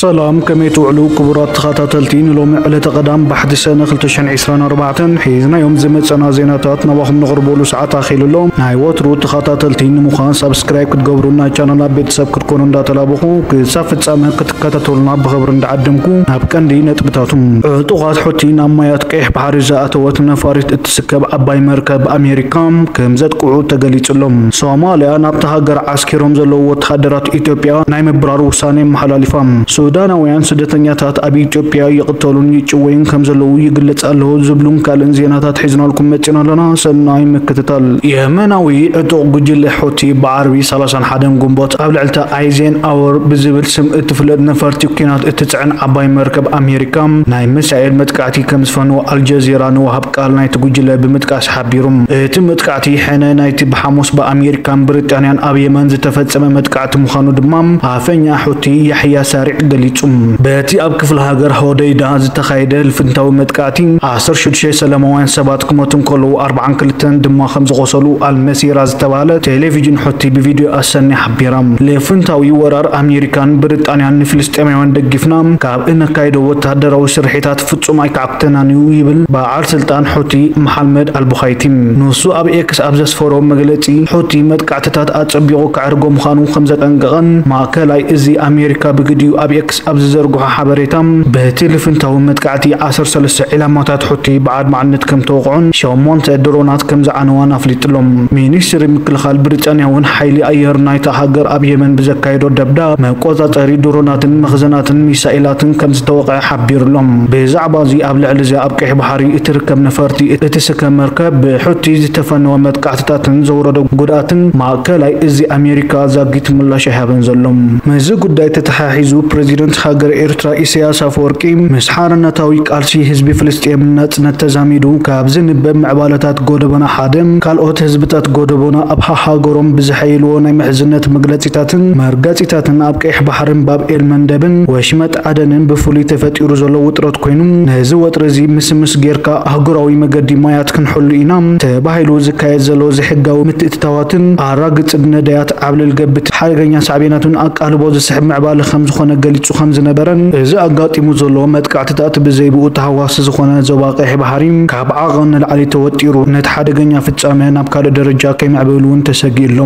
ሰላም፣ ከመይ ትውዕሉ ክቡራት ተኸታተልቲ? ንሎሚ ዕለተ ቀዳም ባሕቲ ሰነ ክልተ ሽሕን ዕስራን ኣርባዕተን ሒዝናዮም ዝመጸና ዜናታት ናባኹም ንቕርበሉ ሰዓት ኣኺሉ ኣሎ። ናይ ወትሩ ተኸታተልቲ ንምዃን ሳብስክራይብ ክትገብሩ፣ ናይ ቻናልና ቤተሰብ ክትኮኑ እንዳተላበኹ፣ ክሳብ ፍጻመ ክትከታተሉና ብኽብሪ እንዳዓደምኩ፣ ናብ ቀንዲ ነጥብታቱ። ዕጡቓት ሑቲ ናብ ማያት ቀይሕ ባሕሪ ዝኣተወት ነፋሪት እትስከብ ዓባይ መርከብ ኣሜሪካ ከም ዘጥቅዑ ተገሊጹ ኣሎ። ሶማልያ ናብታ ሃገር ዓስኪሮም ዘለዉ ወተሃደራት ኢትዮጵያ ናይ ምብራር ውሳኔ ኣመሓላሊፋ። ሱዳናውያን ስደተኛታት ኣብ ኢትዮጵያ ይቕተሉን ይጭወዩን ከም ዘለዉ ይግለጽ ኣለዉ ዝብሉን ካልእን ዜናታት ሒዝናልኩም መጺና ኣለና። ሰናይ ምክትታል። የመናዊ ዕጡቕ ጉጅለ ሑቲ ብዓርቢ ሰላሳን ሓደን ግንቦት ኣብ ልዕልታ ኣይዜን ኣወር ብዝብል ስም እትፍለጥ ነፈርቲ ኲናት እትጽዕን ዓባይ መርከብ ኣሜሪካ ናይ ሚሳኤል መጥቃዕቲ ከም ዝፈነወ ኣልጀዚራ ንወሃብ ቃል ናይቲ ጉጅለ ብምጥቃስ ሓቢሩ። እቲ መጥቃዕቲ ሕነ ናይቲ ብሓሙስ ብኣሜሪካን ብሪጣንያን ኣብ የመን ዝተፈጸመ መጥቃዕቲ ምዃኑ ድማ ኣፈኛ ሑቲ ያሕያ ሳሪዕ ገሊጹ። በቲ ኣብ ክፍለ ሃገር ሆደይዳ ዝተኻየደ ልፍንታዊ መጥቃዕቲ ዓሰርተ ሽዱሽተ ሰላማውያን ሰባት ክሞቱ እንከለዉ ኣርባዓን ክልተን ድማ ከም ዝቖሰሉ ኣልመሲራ ዝተባህለ ቴሌቪዥን ሑቲ ብቪድዮ ኣሰንያ ሓቢራ። ልፍንታዊ ወራር ኣሜሪካን ብሪጣንያን ንፍልስጤማውያን ደጊፍና ካብ እነካይዶ ወተሃደራዊ ስርሒታት ፍጹም ኣይከዓግተናን እዩ ይብል በዓል ስልጣን ሑቲ መሓመድ ኣልቡኻይቲ። ንሱ ኣብ ኤክስ ኣብ ዘስፈሮ መግለጺ፣ ሑቲ መጥቃዕትታት ኣጸቢቑ ከዕርጎ ምዃኑ ከም ዘጠንቀቐን ማእከላይ እዚ ኣሜሪካ ብግዲኡ ኣብ ኤክስ ኣብ ዝዘርግሖ ሓበሬታ፣ በቲ ልፍንታዊ መጥቃዕቲ ዓሰርተ ሰለስተ ዒላማታት ሑቲ ብኣድማዕነት ከም ተወቕዑን ሸሞንተ ድሮናት ከም ዝዓነዋን ኣፍሊጡሎም። ሚኒስትሪ ምክልኻል ብሪጣንያ እውን ሓይሊ ኣየር ናይታ ሃገር ኣብ የመን ብዘካየዶ ደብዳብ መቆጻጸሪ ድሮናትን መኽዘናትን ሚሳኤላትን ከም ዝተወቕዐ ሓቢሩሎም። ብዛዕባ እዚ ኣብ ልዕሊ እዚ ኣብ ቀይሕ ባሕሪ እትርከብ ነፈርቲ እትስከም መርከብ ብሑቲ ዝተፈነወ መጥቃዕትታትን ዘውረዶ ጉድኣትን ማእከላይ እዚ ኣሜሪካ ዛጊት ምላሽ ኣይሃበን ዘሎ። ምስዚ ጉዳይ ተተሓሒዙ ፕሬዚደንት ሃገር ኤርትራ ኢሳያስ ኣፈወርቂ ምስ ሓርነታዊ ቃልሲ ህዝቢ ፍልስጤም ናጽነት ተዛሚዱ ካብ ዝንበብ ምዕባለታት ጎደቦና ሓደ ካልኦት ህዝብታት ጎደቦና ኣብ ሃሃገሮም ብዝሓየልዎ ናይ ምሕዝነት መግለጺታትን መርገጺታትን ኣብ ቀይሕ ባሕርን ባብ ኤል መንደብን ወሽመጥ ዓደንን ብፍሉይ ተፈጢሩ ዘሎ ውጥረት ኮይኑ፣ ነዚ ወጥሪ እዚ ምስምስ ጌርካ ኣህጉራዊ መገዲ ማያት ክንሕሉ ኢና ተባሂሉ ዝካየድ ዘሎ ዘይሕጋዊ ምትእትታዋትን ኣራግጽ ነዳያት ዓብለል ገብት ሓደገኛ ሳዕቤናቱን ኣቃልቦ ዝስሕብ ምዕባለ ከም ዝኾነ ገሊጹ ከም ዝነበረን፣ እዚ ኣጋጢሙ ዘሎ መጥቃዕትታት ብዘይብኡ ተሃዋሲ ዝኾነ ዞባ ቀይሕ ባሕሪ ካብ ዓቐን ንላዕሊ ተወጢሩ ነቲ ሓደገኛ ፍጻመ ናብ ካልእ ደረጃ ከይምዕብል እውን ተሰጊኡ ኣሎ።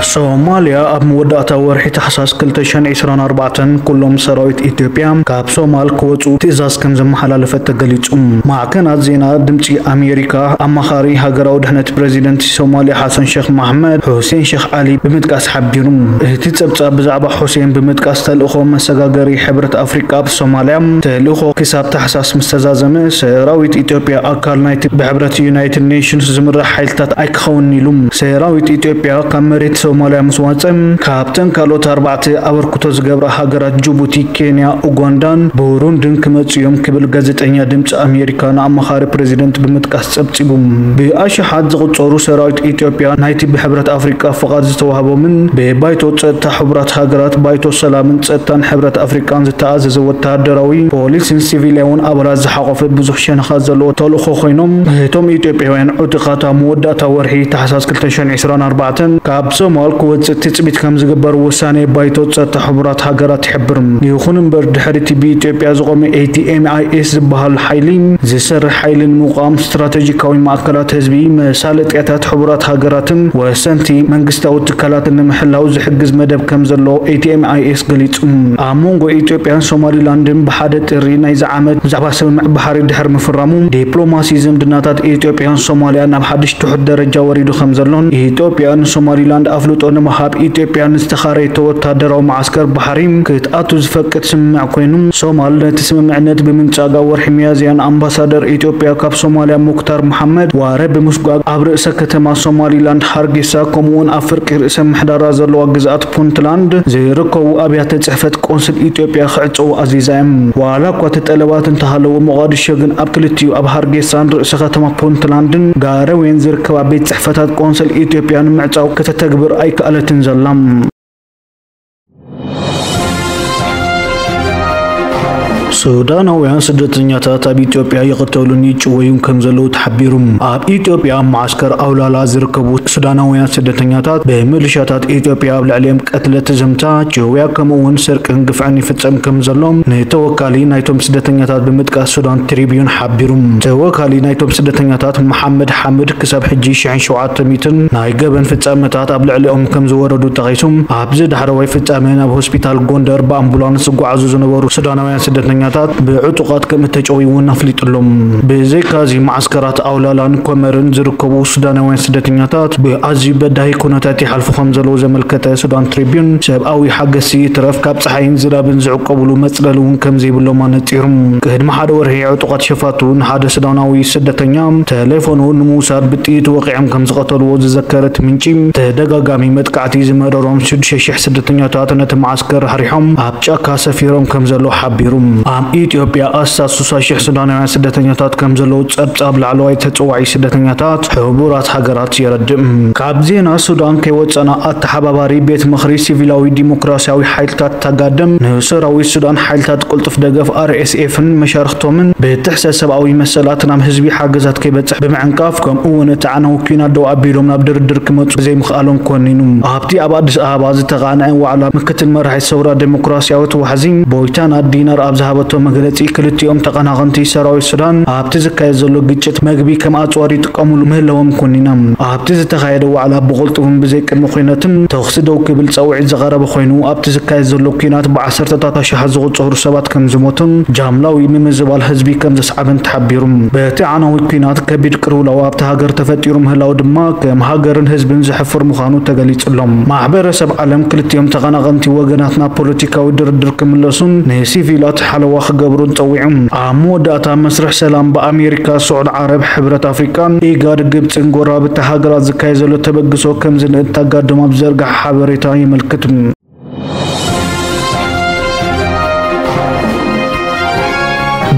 ሶማልያ ኣብ መወዳእታ ወርሒ ታሕሳስ ክልተ ሽሕን ዕስራን ኣርባዕተን ኩሎም ሰራዊት ኢትዮጵያ ካብ ሶማል ክወጹ ትእዛዝ ከም ዘመሓላለፈት ተገሊጹ። ማዕከናት ዜና ድምጺ ኣሜሪካ ኣማኻሪ ሃገራዊ ድሕነት ፕሬዚደንት ሶማልያ ሓሰን ሼክ መሕመድ ሑሴን ሼክ ዓሊ ብምጥቃስ ሓቢሩ። እቲ ጸብጻብ ብዛዕባ ሑሴን ብምጥቃስ ተልእኾ መሰጋገሪ ሕብረት ኣፍሪቃ ኣብ ሶማልያ ተልእኾ ክሳብ ታሕሳስ ምስ ተዛዘመ ሰራዊት ኢትዮጵያ ኣካል ናይቲ ብሕብረት ዩናይትድ ኔሽንስ ዝምራሕ ሓይልታት ኣይክኸውን ኢሉ። ሰራዊት ኢትዮጵያ ካብ መሬት ሶማልያ ምስ ዋጸ፣ ካብተን ካልኦት ኣርባዕተ ኣበርክቶ ዝገብራ ሃገራት ጅቡቲ፣ ኬንያ፣ ኡጋንዳን ብሩንድን ክመጽኡ እዮም ክብል ጋዜጠኛ ድምጺ ኣሜሪካ ንኣማኻሪ ፕሬዚደንት ብምጥቃስ ጸብጺቡ። ብኣሽሓት ዝቑጸሩ ሰራዊት ኢትዮጵያ ናይቲ ብሕብረት ኣፍሪቃ ፍቓድ ዝተዋህቦምን ብባይቶ ጸጥታ ሕቡራት ሃገራት፣ ባይቶ ሰላምን ጸጥታን ሕብረት ኣፍሪቃን ዝተኣዘዘ ወተሃደራዊ፣ ፖሊስን ሲቪልያውን ኣባላት ዝሓቖፈ ብዙሕ ሸነኻት ዘለዎ ተልእኾ ኮይኖም፣ እቶም ኢትዮጵያውያን ዕጡቓት ኣብ መወዳእታ ወርሒ ታሕሳስ ክልተ ሽሕን ዕስራን ኣርባዕተን ካብ ሶማል ክወጽእ ትጽቢት ከም ዝግበር ውሳኔ ባይቶ ጸጥታ ሕቡራት ሃገራት ይሕብር። ይኹን እምበር፣ ድሕሪ እቲ ብኢትዮጵያ ዝቖመ ኤቲኤምኣይኤስ ዝበሃል ሓይሊ ዝሰርሕ ሓይሊ ንምቋም ስትራቴጂካዊ ማእከላት ህዝቢ፣ መሳለጥያታት ሕቡራት ሃገራትን ወሰንቲ መንግስታዊ ትካላትን ንምሕላው ዝሕግዝ መደብ ከም ዘሎ ኤቲኤምኣይኤስ ገሊጹ። ኣብ መንጎ ኢትዮጵያን ሶማሊላንድን ብሓደ ጥሪ ናይዚ ዓመት ብዛዕባ ስምምዕ ባሕሪ ድሕሪ ምፍራሙ፣ ዲፕሎማሲ ዝምድናታት ኢትዮጵያን ሶማልያ ናብ ሓድሽ ትሑት ደረጃ ወሪዱ ከም ዘሎን፣ ኢትዮጵያ ንሶማሊላንድ ኣፍልጦ ንምሃብ ኢትዮጵያ ንዝተኻረየቶ ወታደራዊ መዓስከር ባሕሪ ክትኣቱ ዝፈቅድ ስምምዕ ኮይኑ፣ ሶማል ነቲ ስምምዕነት ብምንጻጋ ወርሒ ሚያዝያ ንኣምባሳደር ኢትዮጵያ ካብ ሶማልያ ሙክታር መሓመድ ዋረ ብምስጓግ ኣብ ርእሰ ከተማ ሶማሊላንድ ሃርጌሳ፣ ከምኡውን ኣብ ፍርቂ ርእሰ ምሕዳራ ዘለዋ ግዝኣት ፑንትላንድ ዝርከቡ ኣብያተ ጽሕፈት ቆንስል ኢትዮጵያ ክዕጸዉ ኣዚዛ እያ። ዋላ እኳ እቲ ጠለባት እንተሃለዎ፣ ሞቓዲሾ ግን ኣብ ክልቲኡ ኣብ ሃርጌሳን ርእሰ ከተማ ፑንትላንድን ጋረዌን ዝርከባ ቤት ጽሕፈታት ቆንስል ኢትዮጵያ ንምዕጻው ከተተግብር ኣይከኣለትን ዘላ። ሱዳናውያን ስደተኛታት ኣብ ኢትዮጵያ ይቕተሉን ይጭወዩን ከም ዘለዉ ተሓቢሩ። ኣብ ኢትዮጵያ ኣብ መዓስከር ኣውላላ ዝርከቡ ሱዳናውያን ስደተኛታት ብምልሻታት ኢትዮጵያ ኣብ ልዕሊኦም ቅትለት፣ ዘምታ፣ ጭውያ ከምኡ እውን ስርቅን ግፍዕን ይፍጸም ከም ዘሎም ንተወካሊ ናይቶም ስደተኛታት ብምጥቃስ ሱዳን ትሪቢዩን ሓቢሩ። ተወካሊ ናይቶም ስደተኛታት መሓመድ ሓምድ ክሳብ ሕጂ ሽሕን ሸውዓተ ሚእትን ናይ ገበን ፍጻመታት ኣብ ልዕሊኦም ከም ዝወረዱ ጠቒሱ፣ ኣብዚ ዳሕረዋይ ፍጻመ ናብ ሆስፒታል ጎንደር ብኣምቡላንስ ዝጓዓዙ ዝነበሩ ሱዳናውያን ስደተኛታት ብዕጡቓት ከም እተጨውዩ እውን ኣፍሊጡሎም። ብዘይካዚ መዓስከራት ኣውላላን ኮመርን ዝርከቡ ሱዳናውያን ስደተኛታት ብኣዝዩ በዳሂ ኩነታት ይሓልፉ ከም ዘለዉ ዘመልከተ ሱዳን ትሪቢዩን፣ ሰብኣዊ ሓገዝሲ ይትረፍ ካብ ጸሓይን ዝናብን ዝዕቀብሉ መጽለሊ እውን ከም ዘይብሎም ኣነጺሩ። ቅድሚ ሓደ ወርሒ ዕጡቓት ሸፋቱ ንሓደ ሱዳናዊ ስደተኛ ተሌፎኑ ንምውሳድ ብጥይት ወቒዖም ከም ዝቐተልዎ ዝዘከረ እቲ ምንጪ፣ ተደጋጋሚ መጥቃዕቲ ዝመረሮም ሽዱሽተ ሽሕ ስደተኛታት ነቲ መዓስከር ራሕሪሖም ኣብ ጫካ ሰፊሮም ከም ዘለዉ ሓቢሩ። ኣብ ኢትዮጵያ ኣስታት ስሳ ሽሕ ሱዳናውያን ስደተኛታት ከም ዘለዉ ጸብጻብ ላዕለዋይ ተጸዋዒ ስደተኛታት ሕቡራት ሃገራት የረድእ። ካብ ዜና ሱዳን ከይወጸና፣ ኣተሓባባሪ ቤት ምኽሪ ሲቪላዊ ዲሞክራሲያዊ ሓይልታት ታጋደም ንሰራዊት ሱዳን ሓይልታት ቅልጡፍ ደገፍ ኣር ኤስ ኤፍን መሻርኽቶምን ብጥሕሰት ሰብኣዊ መሰላት ናብ ህዝቢ ሓገዛት ከይበጽሕ ብምዕንቃፍ፣ ከምኡ እውን እቲ ዓናዊ ኲናት ደው ኣቢሎም ናብ ድርድር ክመጹ ዘይምኽኣሎም ኮኒኑ። ኣብቲ ኣብ ኣዲስ ኣበባ ዝተቓንዐ ዋዕላ፣ ምክትል መራሒ ሰውራ ዴሞክራሲያዊት ዋሕዚ ቦይታና ዲናር ኣብ ዝሃበቶ መግለጺ፣ ክልቲኦም ተቐናቐንቲ ሰራዊት ሱዳን ኣብቲ ዝካየድ ዘሎ ግጭት መግቢ ከም ኣጽዋር ይጥቀሙሉ ምህላዎም ኮኒና። ኣብቲ ዝተኻየደ ዋዕላ ብቕልጡፍን ብዘይ ቅድመ ኩነትን ተኹሲ ደው ክብል ጻውዒት ዝቐረበ ኮይኑ፣ ኣብቲ ዝካየድ ዘሎ ኲናት ብዓሰርተታት ኣሽሓት ዝቑጸሩ ሰባት ከም ዝሞቱን ጃምላዊ ምምዝባል ህዝቢ ከም ዘስዓበን ተሓቢሩ። በቲ ዓናዊ ኲናት ከቢድ ቅልውላው ኣብቲ ሃገር ተፈጢሩ ምህላው ድማ ከም ሃገርን ህዝብን ዘሕፍር ምዃኑ ተገሊጹሎም። ማሕበረሰብ ዓለም ክልቲኦም ተቐናቐንቲ ወገናት ናብ ፖለቲካዊ ድርድር ክምለሱን ንሲቪላት ሓለዋ ክገብሩን ጸዊዑ። ኣብ መወዳእታ፣ መስርሕ ሰላም ብኣሜሪካ፣ ስዑድ ዓረብ፣ ሕብረት ኣፍሪቃን ኢጋድ፣ ግብጽን ጎረባብቲ ሃገራት ዝካየድ ዘሎ ተበግሶ ከም ዝንእድ ታጋድም ኣብ ዘርጋሕ ሓበሬታ የመልክት።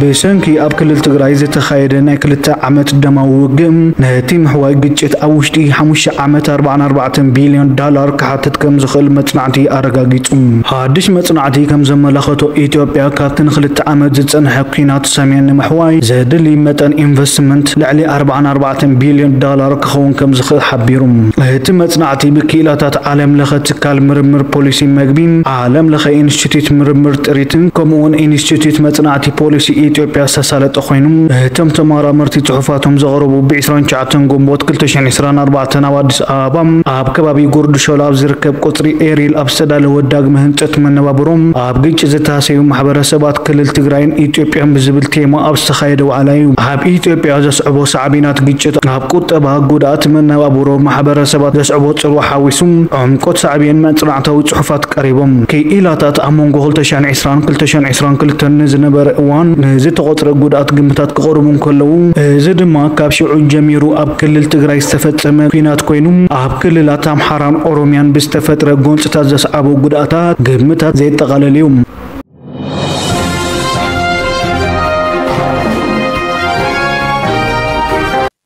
ብሰንኪ ኣብ ክልል ትግራይ ዝተኻየደ ናይ ክልተ ዓመት ደማዊ ውግእ፣ ነቲ ምሕዋይ ግጭት ኣብ ውሽጢ ሓሙሽተ ዓመት ኣርባዓን ኣርባዕተን ቢልዮን ዳላር ክሓትት ከም ዝኽእል መጽናዕቲ ኣረጋጊጹ። ሓድሽ መጽናዕቲ ከም ዘመላኸቶ፣ ኢትዮጵያ ካብቲ ንክልተ ዓመት ዝጸንሐ ኲናት ሰሜን ንምሕዋይ ዘድሊ መጠን ኢንቨስትመንት ልዕሊ ኣርባዓን ኣርባዕተን ቢልዮን ዳላር ክኸውን ከም ዝኽእል ሓቢሩ። እቲ መጽናዕቲ ብክኢላታት ዓለም ለኸ ትካል ምርምር ፖሊሲ መግቢ፣ ዓለም ለኸ ኢንስቲትዩት ምርምር ጥሪትን ከምኡውን ኢንስቲትዩት መጽናዕቲ ፖሊሲ ኢትዮጵያ ዝተሳለጠ ኮይኑ፣ እቶም ተመራመርቲ ጽሑፋቶም ዘቕረቡ ብዕስራን ትሽዓተን ግንቦት ክልተ ሽሕን ዕስራን ኣርባዕተን ኣብ ኣዲስ ኣበባ ኣብ ከባቢ ጉርዲ ሾላ ኣብ ዝርከብ ቁጽሪ ኤሪል ኣብ ዝተዳለወ ዳግመ ህንጸት መነባብሮም ኣብ ግጭት ዝተሃሰዩ ማሕበረሰባት ክልል ትግራይን ኢትዮጵያን ብዝብል ቴማ ኣብ ዝተኻየደ ዋዕላ እዩ። ኣብ ኢትዮጵያ ዘስዕቦ ሳዕቤናት ግጭት ኣብ ቁጠባ፣ ጉድኣት መነባብሮ ማሕበረሰባት ዘስዕቦ ጽልዋ ሓዊሱ፣ ዕምቆት ሳዕቤን መጽናዕታዊ ጽሑፋት ቀሪቦም። ክኢላታት ኣብ መንጎ ክልተ ሽሕን ዕስራን ክልተ ሽሕን ዕስራን ክልተን ንዝነበረ እዋን ንዝተቖጽረ ጉድኣት ግምታት ክቕርቡ እንከለዉ፣ እዚ ድማ ካብ ሽዑ ጀሚሩ ኣብ ክልል ትግራይ ዝተፈጸመ ኲናት ኮይኑ፣ ኣብ ክልላት ኣምሓራን ኦሮሚያን ብዝተፈጥረ ጎንጽታት ዘስዓቦ ጉድኣታት ግምታት ዘየጠቓለል እዩ።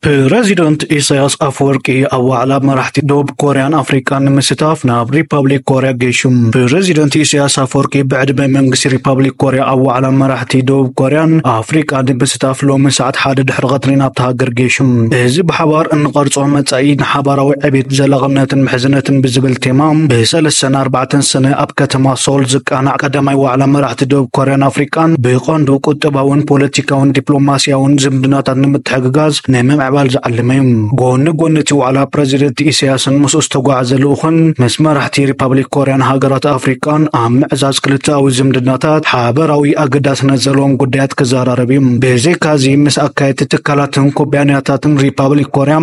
ፕረዚደንት ኢሳያስ ኣፈወርቂ ኣብ ዋዕላ መራሕቲ ደቡብ ኮርያን ኣፍሪቃን ንምስታፍ ናብ ሪፓብሊክ ኮርያ ገይሹ። ፕረዚደንት ኢሳያስ ኣፈወርቂ ብዕድመ መንግስቲ ሪፓብሊክ ኮርያ ኣብ ዋዕላ መራሕቲ ደቡብ ኮርያን ኣፍሪቃን ንምስታፍ ሎሚ ሰዓት ሓደ ድሕሪ ቀትሪ ናብታ ሃገር ገይሹ። እዚ ብሓባር እንቐርጾ መጻኢ ንሓባራዊ ዕቤት፣ ዘላቕነትን ምሕዝነትን ብዝብል ቴማ ብሰለስተን ኣርባዕተን ሰነ ኣብ ከተማ ሶል ዝቃናዕ ቀዳማይ ዋዕላ መራሕቲ ደቡብ ኮርያን ኣፍሪቃን ብቐንዱ ቁጠባውን ፖለቲካውን ዲፕሎማሲያውን ዝምድናታት ንምትሕግጋዝ ንምምዕባል ዝዓለመ እዩ። ጎኒ ጎኒ እቲ ዋዕላ፣ ፕረዚደንት ኢሳያስን ምስኡ ዝተጓዓዘ ልኡኽን ምስ መራሕቲ ሪፓብሊክ ኮርያን ሃገራት ኣፍሪቃን ኣብ ምዕዛዝ ክልተኣዊ ዝምድናታት ሓበራዊ ኣገዳስነት ዘለዎም ጉዳያት ክዘራረብ እዩ። ብዘይካዚ፣ ምስ ኣካየድቲ ትካላትን ኩባንያታትን ሪፓብሊክ ኮርያ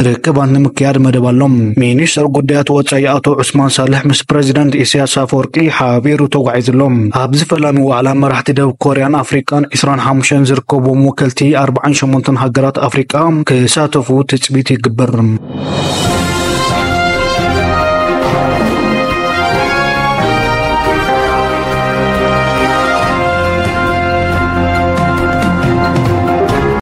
ርክባት ንምክያድ መደብ ኣሎ። ሚኒስተር ጉዳያት ወጻኢ ኣቶ ዑስማን ሳልሕ ምስ ፕረዚደንት ኢሳያስ ኣፈወርቂ ሓቢሩ ተጓዒዙ ኣሎ። ኣብዚ ፈላሚ ዋዕላ መራሕቲ ደቡብ ኮርያን ኣፍሪቃን ዕስራን ሓሙሽተን ዝርከብዎም ወከልቲ ኣርባዓን ሸሞንተን ሃገራት ኣፍሪቃ ክሳተፉ ትጽቢት ይግበር።